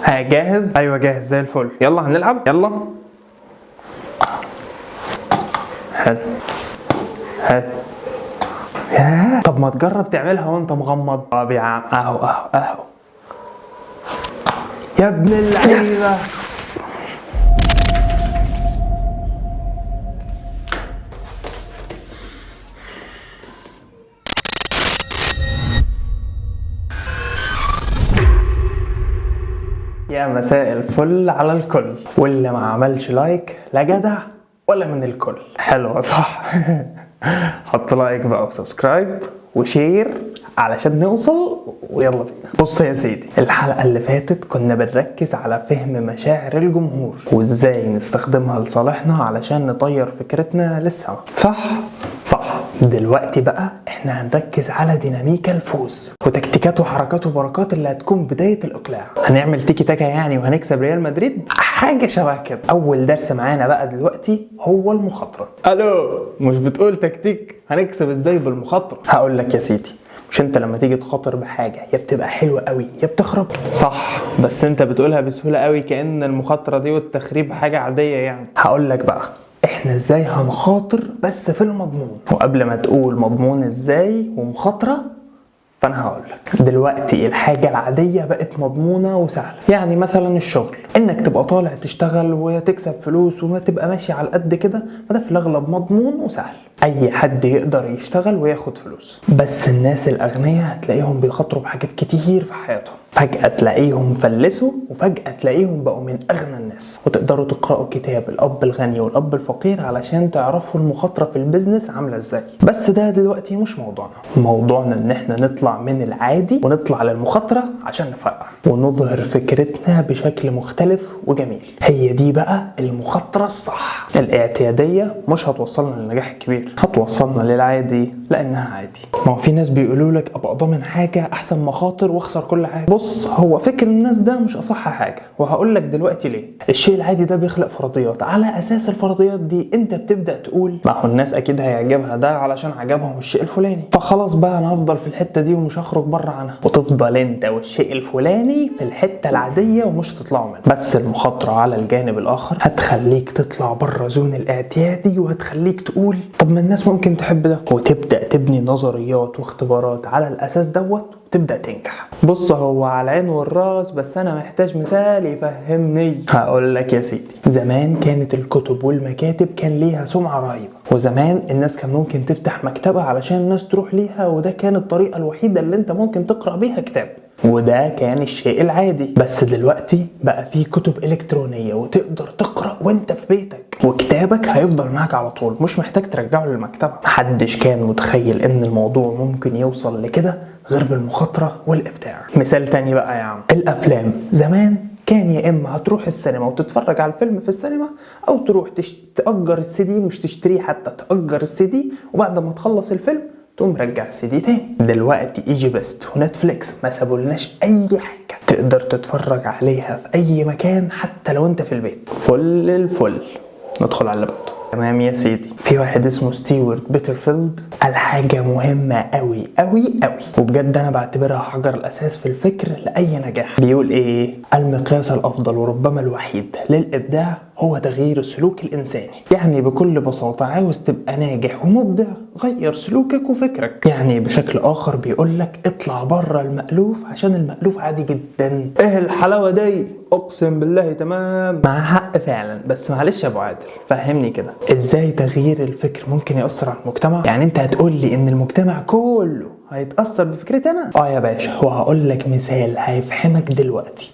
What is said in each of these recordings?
ها جاهز؟ ايوه جاهز زي الفل. يلا هنلعب. يلا. حلو حلو. ياه، طب ما تجرب تعملها وانت مغمض. طب يا عم اهو اهو اهو. يا ابن اللعيبة. يا مساء الفل على الكل، واللي ما عملش like لا جدع ولا من الكل. حلوة صح؟ حط like بقى و subscribe و share علشان نوصل، ويلا بينا. بص يا سيدي، الحلقة اللي فاتت كنا بنركز على فهم مشاعر الجمهور وازاي نستخدمها لصالحنا علشان نطير فكرتنا للسما، صح؟ صح. دلوقتي بقى احنا هنركز على ديناميكا الفوز وتكتيكات وحركات وبركات اللي هتكون بداية الإقلاع. هنعمل تيكي تاكا يعني وهنكسب ريال مدريد، حاجة شبه كده. أول درس معانا بقى دلوقتي هو المخاطرة. ألو، مش بتقول تكتيك؟ هنكسب ازاي بالمخاطرة؟ هقول لك يا سيدي، مش انت لما تيجي تخاطر بحاجة يا بتبقى حلوة قوي يا بتخرب، صح؟ بس انت بتقولها بسهولة قوي كأن المخاطرة دي والتخريب حاجة عادية يعني. هقول لك بقى احنا ازاي هنخاطر بس في المضمون. وقبل ما تقول مضمون ازاي ومخاطرة، فانا هقول لك دلوقتي الحاجة العادية بقت مضمونة وسهلة. يعني مثلا الشغل، انك تبقى طالع تشتغل وتكسب فلوس وما تبقى ماشي على قد كده، فده في الاغلب مضمون وسهل، اي حد يقدر يشتغل وياخد فلوس. بس الناس الاغنياء هتلاقيهم بيخاطروا بحاجات كتير في حياتهم، فجأة تلاقيهم فلسوا وفجأة تلاقيهم بقوا من أغنى الناس. وتقدروا تقرأوا كتاب الأب الغني والأب الفقير علشان تعرفوا المخاطرة في ال business عاملة ازاي. بس ده دلوقتي مش موضوعنا. موضوعنا ان احنا نطلع من العادي ونطلع للمخاطرة عشان نفرقع ونظهر فكرتنا بشكل مختلف وجميل. هي دي بقى المخاطرة الصح. الاعتيادية مش هتوصلنا للنجاح الكبير، هتوصلنا للعادي لأنها عادي. ما هو في ناس بيقولوا لك ابقى ضامن حاجة أحسن ما اخاطر واخسر كل حاجة. بص، هو فكر الناس ده مش أصح حاجة، وهقول لك دلوقتي ليه. الشيء العادي ده بيخلق فرضيات، على أساس الفرضيات دي أنت بتبدأ تقول ما هو الناس أكيد هيعجبها ده علشان عجبهم الشيء الفلاني، فخلاص بقى أنا هفضل في الحتة دي ومش هخرج بره عنها، وتفضل أنت والشيء الفلاني في الحتة العادية ومش تطلعوا منها. بس المخاطرة على الجانب الآخر هتخليك تطلع بره zone الاعتيادي، وهتخليك تقول طب ما الناس ممكن تحب ده، وتبدأ تبني نظريات واختبارات على الأساس دوت وتبدأ تنجح. بص، هو على العين والراس، بس أنا محتاج مثال يفهمني. هقول لك يا سيدي، زمان كانت الكتب والمكاتب كان ليها سمعة رهيبة، وزمان الناس كان ممكن تفتح مكتبة علشان الناس تروح ليها، وده كان الطريقة الوحيدة اللي انت ممكن تقرأ بيها كتاب، وده كان الشيء العادي. بس دلوقتي بقى في كتب إلكترونية وتقدر تقرأ وانت في بيتك، وكتابك هيفضل معاك على طول، مش محتاج ترجعه للمكتبة. محدش كان متخيل ان الموضوع ممكن يوصل لكده غير بالمخاطرة والإبداع. مثال تاني بقى يا عم، الأفلام. زمان كان يا إما هتروح السينما وتتفرج على الفيلم في السينما، أو تروح تأجر السي دي، مش تشتريه حتى، تأجر السي دي وبعد ما تخلص الفيلم تقوم رجع السي دي تاني. دلوقتي EgyBest و Netflix ما سابولناش اي حاجة، تقدر تتفرج عليها في اي مكان حتى لو انت في البيت. فل الفل. ندخل على اللي بعده. تمام يا سيدي، في واحد اسمه ستيوارت بيترفيلد قال حاجة مهمة قوي قوي قوي، وبجد انا بعتبرها حجر الاساس في الفكر لأي نجاح. بيقول ايه؟ المقياس الافضل وربما الوحيد للابداع هو تغيير السلوك الانساني. يعني بكل بساطة عاوز تبقى ناجح ومبدع، غير سلوكك وفكرك. يعني بشكل اخر بيقولك اطلع بره المألوف، عشان المألوف عادي جدا. ايه الحلاوة دي؟ اقسم بالله تمام، مع حق فعلا. بس معلش يا ابو عادل، فهمني كده ازاي تغيير الفكر ممكن يأثر على المجتمع؟ يعني انت هتقول لي ان المجتمع كله هيتأثر بفكرتي انا؟ اه يا باشا، وهقول لك مثال هيفهمك دلوقتي.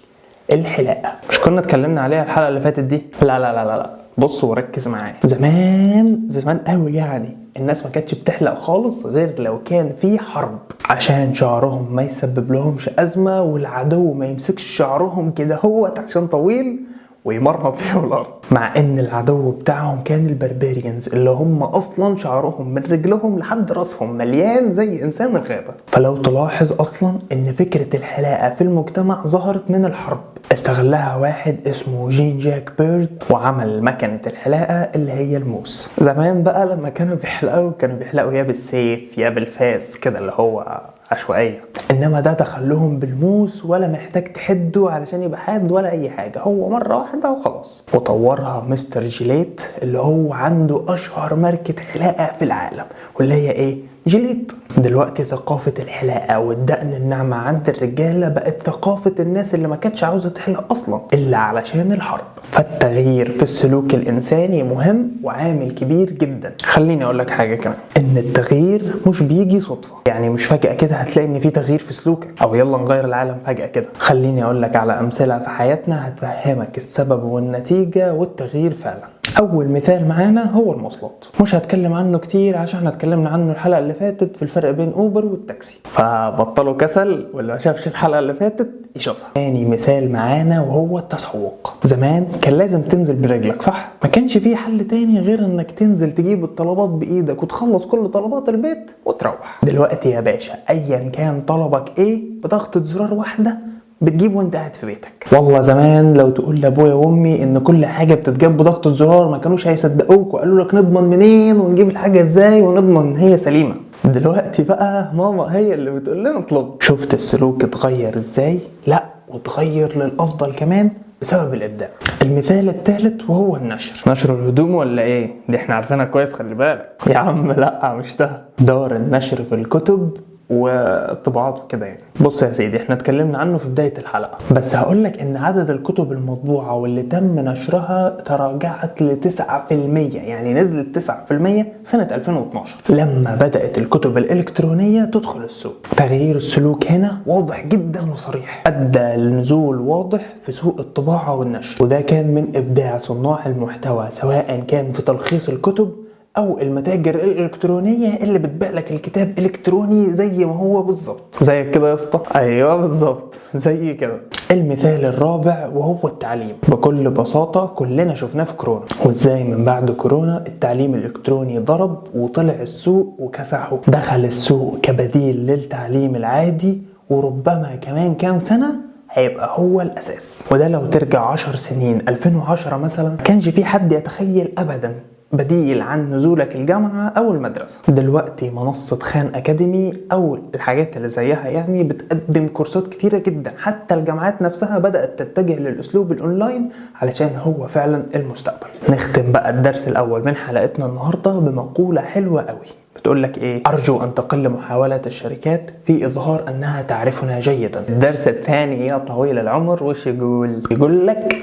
الحلاقة، مش كنا اتكلمنا عليها الحلقة اللي فاتت دي؟ لا لا لا لا لا، بص وركز معايا. زمان زمان قوي يعني الناس ما كانتش بتحلق خالص غير لو كان في حرب، عشان شعرهم ما يسبب لهمش أزمة والعدو ما يمسكش شعرهم كده هوت عشان طويل ويمرمط فيهم الارض. مع ان العدو بتاعهم كان ال barbarians، اللي هم اصلا شعرهم من رجلهم لحد راسهم مليان زي انسان الغابة. فلو تلاحظ اصلا ان فكرة الحلاقة في المجتمع ظهرت من الحرب، استغلها واحد اسمه جين جاك بيرد وعمل مكنه الحلاقة اللي هي الموس. زمان بقى لما كانوا بيحلقوا كانوا بيحلقوا يا بالسيف يا بالفاس كده، اللي هو عشوائية. انما ده دخلهم بالموس، ولا محتاج تحده علشان يبقى حاد ولا اي حاجة، هو مرة واحدة وخلاص. وطورها مستر جيليت اللي هو عنده اشهر ماركة حلاقة في العالم، واللي هي ايه؟ جيليت. دلوقتي ثقافة الحلاقة والدقن الناعمة عند الرجالة بقت ثقافة الناس اللي ما كانتش عاوزة تحلق أصلا إلا علشان الحرب. فالتغيير في السلوك الإنساني مهم وعامل كبير جدا. خليني أقول لك حاجة كمان، إن التغيير مش بيجي صدفة، يعني مش فجأة كده هتلاقي إن في تغيير في سلوكك أو يلا نغير العالم فجأة كده. خليني أقول لك على أمثلة في حياتنا هتفهمك السبب والنتيجة والتغيير فعلا. أول مثال معانا هو المواصلات، مش هتكلم عنه كتير عشان احنا اتكلمنا عنه الحلقة اللي فاتت في الفرق بين أوبر والتاكسي، فبطلوا كسل واللي ما شافش الحلقة اللي فاتت يشوفها. تاني مثال معانا وهو التسوق. زمان كان لازم تنزل برجلك، صح؟ ما كانش فيه حل تاني غير انك تنزل تجيب الطلبات بايدك وتخلص كل طلبات البيت وتروح. دلوقتي يا باشا ايا كان طلبك ايه، بضغطة زرار واحدة بتجيب وانت قاعد في بيتك. والله زمان لو تقول لابويا وامي ان كل حاجة بتتجاب بضغطه زرار ما كانوش هيصدقوك، وقالوا لك نضمن منين ونجيب الحاجة ازاي ونضمن ان هي سليمة. دلوقتي بقى ماما هي اللي بتقول لنا اطلب. شفت السلوك اتغير ازاي؟ لا، واتغير للافضل كمان بسبب الابداع. المثال الثالث وهو النشر. نشر الهدوم ولا ايه؟ دي احنا عارفينها كويس، خلي بالك يا عم. لا مش ده، دار النشر في الكتب والطباعات وكده يعني. بص يا سيدي، احنا اتكلمنا عنه في بداية الحلقة، بس هقولك ان عدد الكتب المطبوعة واللي تم نشرها تراجعت ل 9%، يعني نزلت 9% سنة 2012 لما بدأت الكتب الإلكترونية تدخل السوق. تغيير السلوك هنا واضح جدا وصريح، أدى لنزول واضح في سوق الطباعة والنشر، وده كان من إبداع صناع المحتوى سواء كان في تلخيص الكتب او المتاجر الالكترونية اللي بتبيع لك الكتاب الكتروني زي ما هو بالظبط. زي كده يا اسطى؟ ايوه بالظبط زي كده. المثال الرابع وهو التعليم. بكل بساطة كلنا شفناه في كورونا، وازاي من بعد كورونا التعليم الالكتروني ضرب وطلع السوق وكسحه، دخل السوق كبديل للتعليم العادي، وربما كمان كام سنة هيبقى هو الاساس. وده لو ترجع 10 سنين 2010 مثلا كانش في حد يتخيل ابدا بديل عن نزولك الجامعة أو المدرسة. دلوقتي منصة خان أكاديمي أو الحاجات اللي زيها يعني بتقدم كورسات كتيرة جدا، حتى الجامعات نفسها بدأت تتجه للأسلوب الأونلاين علشان هو فعلا المستقبل. نختم بقى الدرس الأول من حلقتنا النهاردة بمقولة حلوة قوي بتقول لك ايه؟ ارجو ان تقل محاولة الشركات في اظهار انها تعرفنا جيدا. الدرس الثاني يا طويل العمر وش يقول؟ يقول لك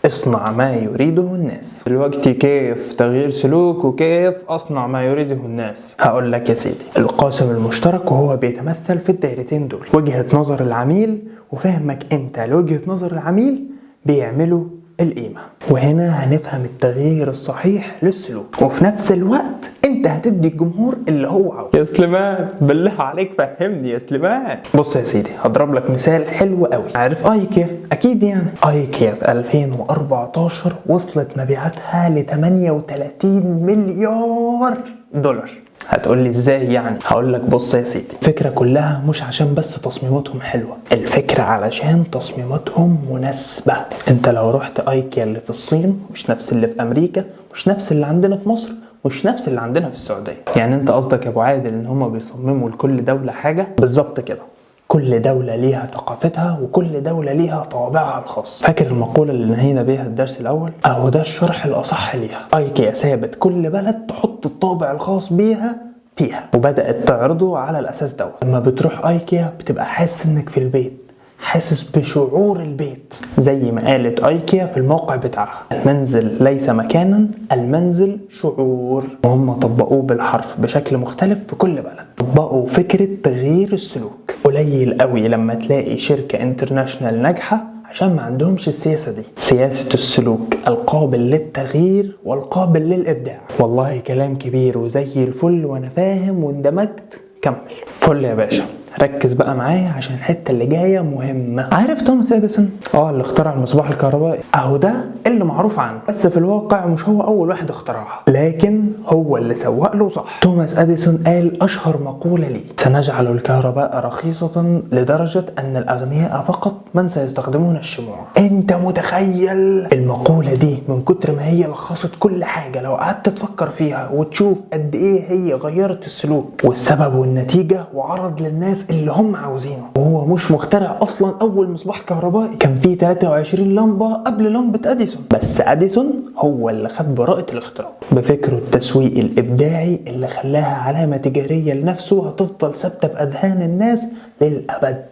اصنع ما يريده الناس. دلوقتي كيف تغيير سلوك وكيف اصنع ما يريده الناس؟ هقول لك يا سيدي، القاسم المشترك وهو بيتمثل في الدايرتين دول، وجهة نظر العميل وفهمك انت لوجهة نظر العميل بيعملوا القيمة. وهنا هنفهم التغيير الصحيح للسلوك، وفي نفس الوقت انت هتدي الجمهور اللي هو عاوزه. يا سليمان بالله عليك فهمني يا سليمان. بص يا سيدي، هضرب لك مثال حلو قوي. عارف ايكيا؟ اكيد يعني. ايكيا في 2014 وصلت مبيعاتها ل 38 مليار دولار. هتقول لي ازاي يعني؟ هقول لك بص يا سيدي، الفكرة كلها مش عشان بس تصميماتهم حلوة، الفكرة علشان تصميماتهم مناسبة. انت لو رحت ايكيا اللي في الصين مش نفس اللي في امريكا، مش نفس اللي عندنا في مصر، مش نفس اللي عندنا في السعودية. يعني انت قصدك يا ابو عادل ان هما بيصمموا لكل دولة حاجة؟ بالظبط كده، كل دولة ليها ثقافتها وكل دولة ليها طابعها الخاص. فاكر المقولة اللي نهينا بيها الدرس الأول؟ أهو ده الشرح الأصح ليها. ايكيا سابت كل بلد تحط الطابع الخاص بيها فيها وبدأت تعرضه على الأساس دوت. لما بتروح ايكيا بتبقى حاسس إنك في البيت، حاسس بشعور البيت، زي ما قالت ايكيا في الموقع بتاعها، المنزل ليس مكانا، المنزل شعور. وهم طبقوه بالحرف بشكل مختلف في كل بلد. طبقوا فكرة تغيير السلوك. قليل قوي لما تلاقي شركة international ناجحة عشان ما عندهمش السياسة دي، سياسة السلوك القابل للتغيير والقابل للإبداع. والله كلام كبير وزي الفل، وانا فاهم واندمجت. كمل فل يا باشا. ركز بقى معايا عشان الحتة اللي جاية مهمة. عارف توماس اديسون؟ اللي اخترع المصباح الكهربائي، اهو ده اللي معروف عنه، بس في الواقع مش هو اول واحد اخترعها، لكن هو اللي سوق له صح. توماس اديسون قال اشهر مقولة ليه: سنجعل الكهرباء رخيصة لدرجة ان الاغنياء فقط من سيستخدمون الشموع. انت متخيل المقولة دي من كتر ما هي لخصت كل حاجة، لو قعدت تفكر فيها وتشوف قد ايه هي غيرت السلوك والسبب والنتيجة، وعرض للناس للناس اللي هم عاوزينه. وهو مش مخترع اصلا اول مصباح كهربائي، كان فيه 23 لمبة قبل لمبة اديسون، بس اديسون هو اللي خد براءة الاختراع بفكره التسويقي الابداعي اللي خلاها علامة تجارية لنفسه هتفضل ثابتة في اذهان الناس للابد.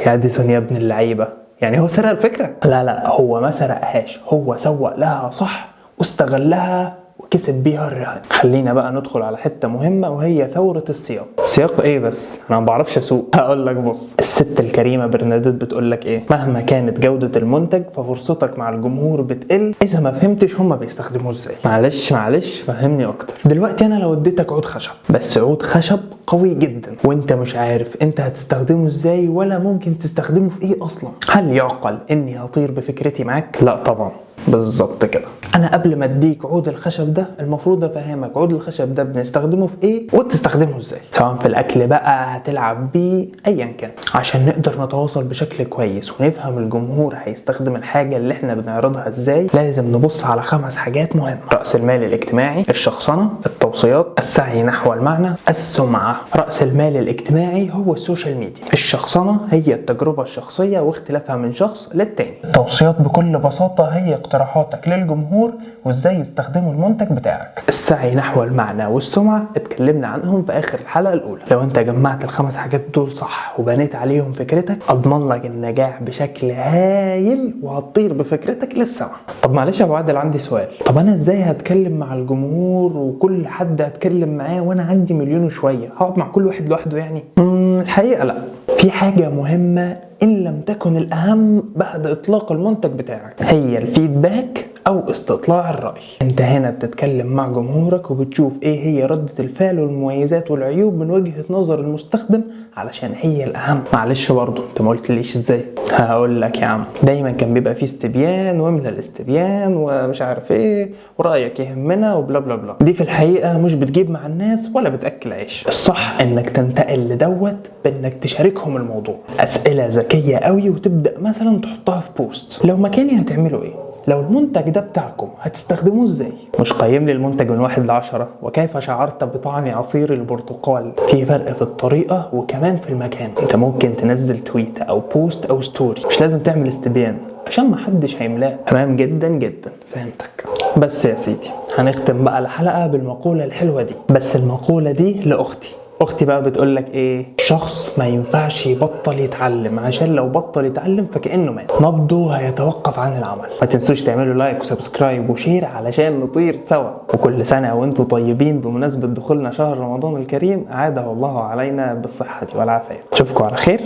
يا اديسون يا ابن اللعيبة، يعني هو سرق الفكرة؟ لا لا، هو ما سرقهاش، هو سوق لها صح واستغلها وكسب بيها الرهان. خلينا بقى ندخل على حتة مهمة وهي ثورة السياق. سياق ايه بس؟ انا ما بعرفش اسوق. هقول لك، بص، الست الكريمة برناديت بتقول لك ايه: مهما كانت جودة المنتج ففرصتك مع الجمهور بتقل اذا ما فهمتش هما بيستخدموه ازاي. معلش معلش، فهمني اكتر. دلوقتي انا لو اديتك عود خشب، بس عود خشب قوي جدا، وانت مش عارف انت هتستخدمه ازاي ولا ممكن تستخدمه في ايه اصلا، هل يعقل اني هطير بفكرتي معاك؟ لا طبعا. بالظبط كده، انا قبل ما اديك عود الخشب ده المفروض افهمك عود الخشب ده بنستخدمه في ايه وتستخدمه ازاي، سواء في الاكل بقى، هتلعب بيه، ايا كان، عشان نقدر نتواصل بشكل كويس ونفهم الجمهور هيستخدم الحاجة اللي احنا بنعرضها ازاي. لازم نبص على 5 حاجات مهمة: راس المال الاجتماعي، الشخصنه، التوصيات، السعي نحو المعنى، السمعة. راس المال الاجتماعي هو ال social media، الشخصنه هي التجربة الشخصية واختلافها من شخص للتاني، التوصيات بكل بساطة هي اقتراحاتك للجمهور وازاي يستخدموا المنتج بتاعك، السعي نحو المعنى والسمعة اتكلمنا عنهم في اخر الحلقة الاولى. لو انت جمعت ال5 حاجات دول صح وبنيت عليهم فكرتك اضمن لك النجاح بشكل هايل وهتطير بفكرتك للسما. طب معلش يا ابو عادل، عندي سؤال، طب انا ازاي هتكلم مع الجمهور وكل حد هتكلم معاه وانا عندي مليون وشوية؟ هقعد مع كل واحد لوحده يعني؟ الحقيقة لا، في حاجة مهمة إن لم تكن الأهم بعد إطلاق المنتج بتاعك، هي ال feedback أو استطلاع الرأي. أنت هنا بتتكلم مع جمهورك وبتشوف إيه هي ردة الفعل والمميزات والعيوب من وجهة نظر المستخدم، علشان هي الأهم. معلش برضه أنت ما قلتليش إزاي. هقول لك يا عم، دايما كان بيبقى فيه استبيان واملى الاستبيان ومش عارف إيه ورأيك يهمنا و bla bla bla، دي في الحقيقة مش بتجيب مع الناس ولا بتأكل عيش. الصح إنك تنتقل لدوت بإنك تشاركهم الموضوع، أسئلة ذكية قوي، وتبدأ مثلا تحطها في post: لو مكاني هتعملوا إيه؟ لو المنتج ده بتاعكم هتستخدموه ازاي؟ مش قيم لي المنتج من 1 ل10، وكيف شعرت بطعم عصير البرتقال؟ في فرق في الطريقة وكمان في المكان. انت ممكن تنزل tweet او post او story، مش لازم تعمل استبيان عشان محدش هيملاه. تمام جدا جدا، فهمتك. بس يا سيدي هنختم بقى الحلقة بالمقولة الحلوة دي، بس المقولة دي لأختي. اختي بقى بتقول لك ايه: شخص ما ينفعش يبطل يتعلم، عشان لو بطل يتعلم فكأنه مات، نبضه هيتوقف عن العمل. ما تنسوش تعملوا like و subscribe و share علشان نطير سوا. وكل سنة وانتم طيبين بمناسبة دخولنا شهر رمضان الكريم، أعاده الله علينا بالصحة والعافية. اشوفكم على خير.